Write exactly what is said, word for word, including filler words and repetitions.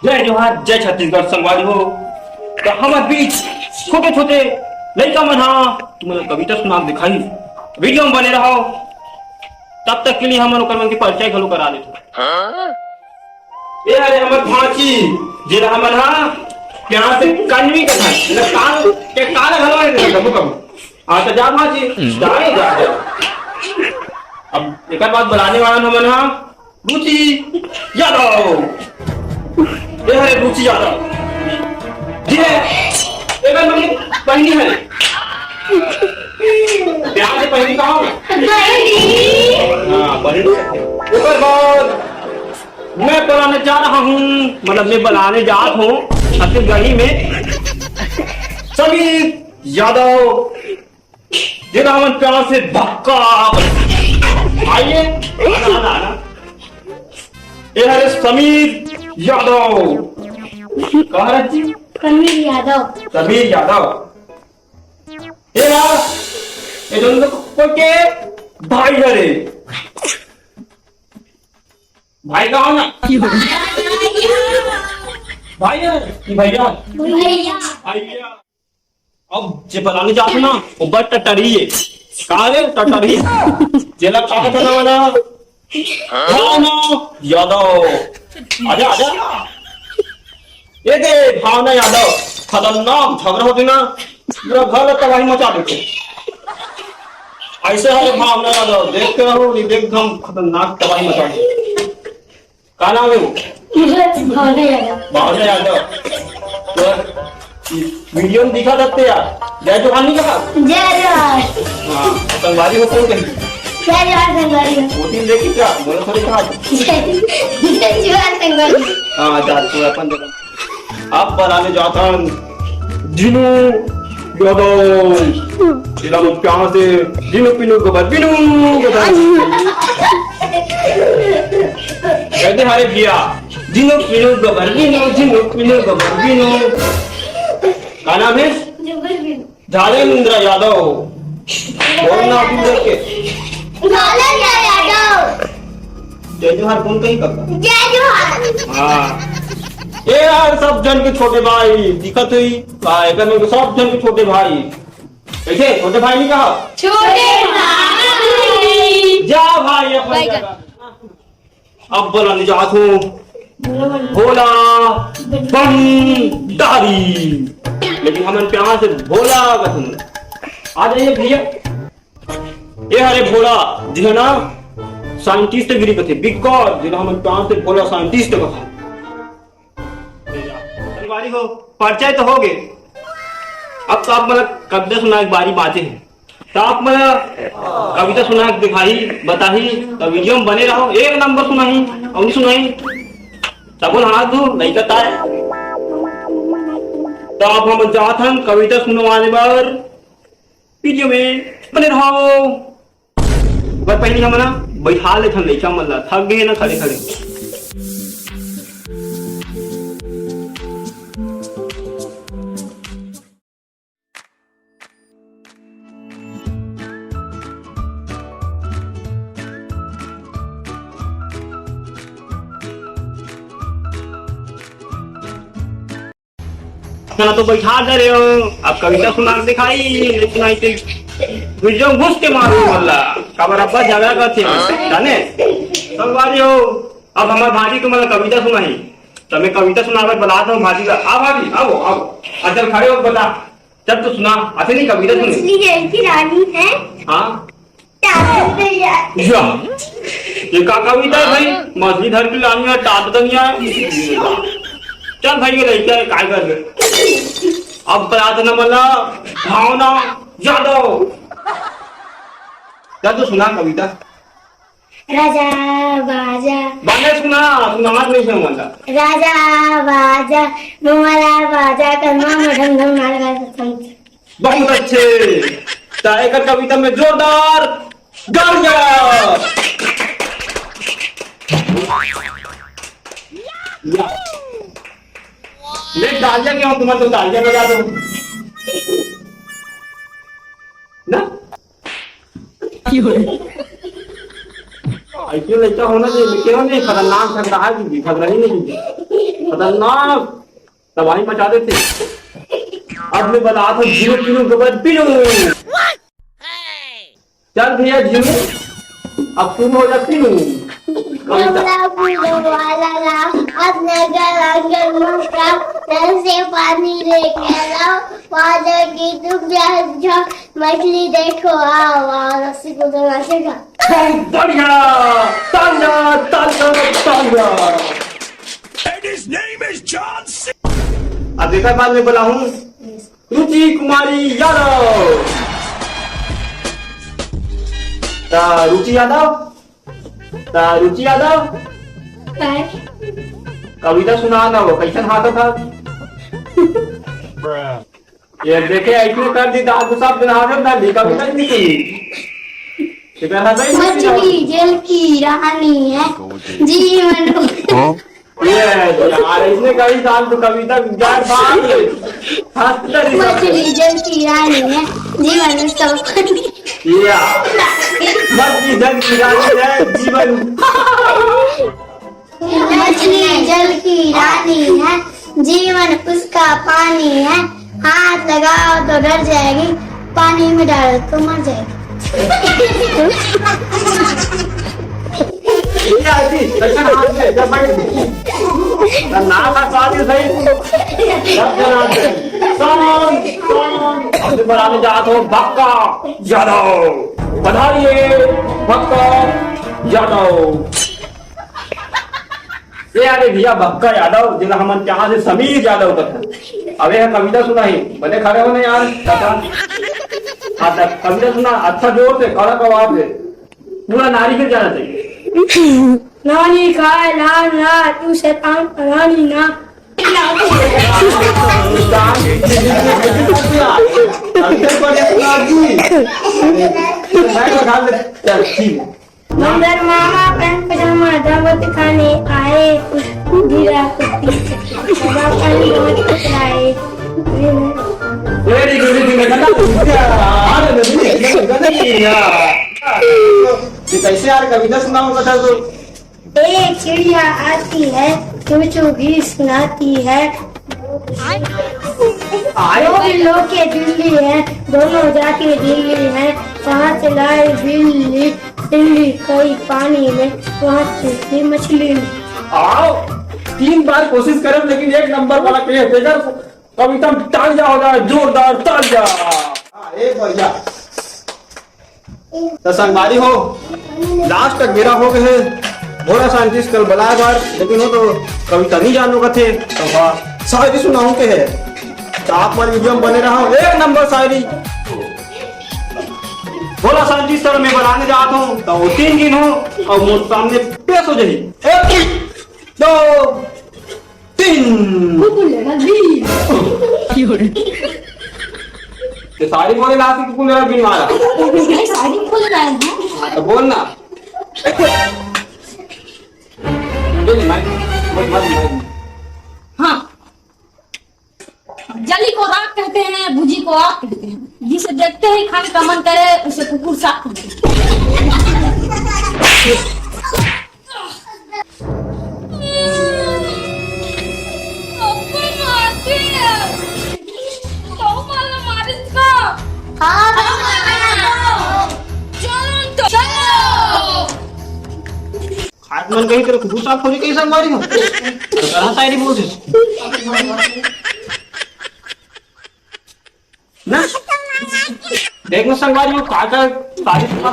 जय जोहार, जय छत्तीसगढ़ संगवारी हो। त हमर बीच छोटे-छोटे लइका मन ह तुमन ल कविता सुना के दिखाही। वीडियो म बने रहो। तब तक के लिए हमन ओकर मन के परिचय घलो करा देथन। ए हरे हमर भांची, जेला हमन ह प्यार से कनवी कथन। एला कान के कान घलो नहीं कथन कभू कभू। हाँ, त जा भांची, जा रे, जा, जा। अब एकर बाद बुलाने वाला हमन ह रुचि यादव। ए हरे रुचि यादव। जी है, एकर मतलब बहिनी है। प्यार से बहिनी कहो। बहिनी। हाँ, बहिनी। ओकर बाद मैं बुलाने जा रहा हूँ, मतलब मैं बुलाने जात हूँ छत्तीसगढ़ी में समीर यादव। जेला हमन प्यार से भक्का। आइए, आना, आना, आना। ए हरे समीर यादव। का हरे जी? समीर यादव। समीर यादव। ए हा, ए दोनों को के भाई हरे। भाई का हो ना? भाई है कि भैया? भैया। भैया। अब जे पलानी जात ना, वो बड़ टटरी है। का रे टटरी? जेला का कहत ना वाला? भावना यादव। आजा, आजा। ये दे भावना यादव। खतरनाक झगड़ा होते ना, पूरा घर तबाही मचा देते। ऐसे है भावना यादव, देखते रहो, नहीं देख हम खतरनाक तबाही मचा देते। का नाम है वो? भावना यादव। भावना यादव। तो वीडियो में दिखा सकते यार। जय जोहार नहीं कहा? जय जोहार। हाँ, संगवारी हो कौन कही? जय जोहार संगवारी हो। वो दिन देखी क्या? बोलो थोड़ी कहा। जय, जय जोहार संगवारी हो। हाँ, जा, तू अपन जगह। अब बनाने जाता हूँ। दिनू यादव, इलाम प्यार से दिनू पिनू गबर पिनू गबर। कहते हरे भैया, दिनू पिनू गबर पिनू, दिनू पिनू गबर पिनू। का नाम है? धर्मेंद्र यादव। बोलना दूर के। धर्मेंद्र यादव। जय जोहार, कौन कही काका? जय जोहार। हाँ। ए यार, सब झन के छोटे भाई दिखत हुई। हाँ, एकर में सब झन के छोटे भाई। कैसे? छोटे भाई नहीं कहा? छोटे भाई। जा भाई, अपन भाई जगह। अब बोला नहीं जात हूँ। भोला भंडारी। लेकिन हमन प्यार से भोला कथन। आ जाइए भैया। ए हरे भोला, जिहे ना साइंटिस्ट गिरी कथे, बिकॉज जिला हमन प्यार से भोला साइंटिस्ट कथन। संगवारी हो, परिचय तो हो गए। अब तो आप मन ला कविता सुनाए के बारी बाँचे हे। तो आप मन ला कविता सुना के दिखाही, बताही, तो वीडियो में बने रहो। एक नंबर सुनाही, अउ नहीं सुनाही, तब हाथ धो, नहीं करता है। तो आप हम चाहत हन कविता सुनवाने बर वीडियो में बने रहो। ओकर पहिली हमन ह बइठा लेथन लइका मन ला, थक गे हे ना खड़े खड़े। इतना तो बैठा दे रहे हो, अब कविता सुना के दिखाई, नहीं सुनाई ते वीडियो में घुस के मारू वाला। काबर अब्बा झगड़ा करते हो, जाने? संगवारी हो, अब हमार भाजी तुमन ला कविता सुनाही, तो मैं कविता सुनावे बलात हूँ भाजी ला। आ भाभी, आओ, आओ। अच्छा, खड़े हो, बता। जब तो सुना, आते नहीं कविता सुनी। मछली जल की रानी है। हाँ। ताकत भैया। या। ये का कविता है भाई? मछली धर के लानी है, तात दनिया। चल भाई, ये लइका है, काय कर ले? अब बता देना मला, भावना यादव। चल तो सुना कविता। राजा बाजा। बाजा सुना, सुना मत नहीं सुना मला। राजा बाजा, मोला बाजा, करमा में ढंग ढंग नाल गाए संग। बहुत अच्छे। त एकर कविता में जोरदार तालियां। ले तालियां क्यों, तुम तो तालियां बजा दो ना। ऐसे लड़का होना चाहिए, क्यों नहीं खतरनाक खतरा है, खतरा ही नहीं। खतरनाक तबाही मचा देथे। अब मैं बलात हूँ झिनू, पीनू के बाद पीनू। चल भैया झिनू, अब शुरू हो जा पीनू। कविता। वाला राम, अपने घर आंगन में काम, नल से पानी लेके लाओ, वाले की दुनिया झा, मछली देखो, आओ, आओ, रस्सी को दो, नाचेगा। बहुत बढ़िया, तालियां, तालियां, तालियां। And his name is John C. अब एकर बाद में बलाहूँ रुचि कुमारी यादव। त रुचि यादव, त रुचि यादव, काय? कविता सुना ना, वो कैसन हाथ था? ये देखे, ऐसने कर दी, दांत सब दिन हाथ ना ली, कविता नहीं सुनी। इधर हंस ही नहीं रहा। मछली जल की रानी है, जीवन। ये यार, इसने कही था तो कविता यार बात है। हंसता नहीं था। मछली जल की रानी है, जीवन में सब। या। मछली जल की रानी है, जीवन। मछली जल की रानी है, जीवन उसका पानी है। हाथ लगाओ तो डर जाएगी, पानी में डालो तो मर जाएगी। ये आती, लक्षण हाथ में, जब बैठ गई। ना, ना, ना, साथ ही सही। जब जना दे। कौन, कौन? अब तो बनाने जात हो भक्का यादव। पधारिए, भक्का यादव। ये आगे भैया भक्का यादव, जेला हमन चाह से समीर यादव कथन। अब ये कविता सुनाही, बने खड़े हो ना यार, काका। हाँ, त कविता सुना, अच्छा जोर से, कड़क आवाज से। पूरा नारी के जाना चाहिए। नानी खाए लाल ना, तू शैतान परानी ना। चल, ठीक है। बंदर मामा पैंट पजामा दावत खाने आए, गिरा कुत्ती, बाबा ने बहुत पकड़ाए। Very good, very good। ये कैसे यार कविता सुनाऊंगा था तो? एक चिड़िया आती है, चू चू गीत सुनाती है। दो बिल्लों के बिल्ली है, दोनों जाके दिल्ली है। कहाँ से लाई बिल्ली बिल्ली कई पानी में, वहाँ से थी मछली में। आओ, तीन बार कोशिश करब, लेकिन एक नंबर वाला के तेकर कविता में तालियां हो जाए, जोरदार तालियां। हाँ, ए भैया। तो संगवारी हो, लास्ट तक बेरा हो गए है। भोला साइंटिस्ट कल बलाए बार, लेकिन वो तो कविता नहीं जानो कथे। तो हाँ, शायरी सुनाऊं के है। तो आप मन वीडियो में बने रहो, एक नंबर शायरी। भोला साइंटिस्ट सर मैं बलाने जात हूँ, तो वो तीन गिन हो और मोर सामने पेश हो जाही। एक, दो, तीन। कुकुर लेगा बीस। ये सारी बोले ना कि कुकुर लेगा बीस मारा। नहीं, सारी बोले ना है। हाँ, तो बोल ना। बोल ना, बोल, बोल, बोल। हाँ। जली को राख कहते हैं, बुझी को आग कहते हैं। जिसे देखते ही खाने का मन करे, उसे कुकुर साग कहते हैं। खात मन कही तेरे कुकुर साग खोजे कइसे मारी हो? तो कहाँ शायरी बोल दे। ना? देख ना संगवारी हो, का का शायरी सुना।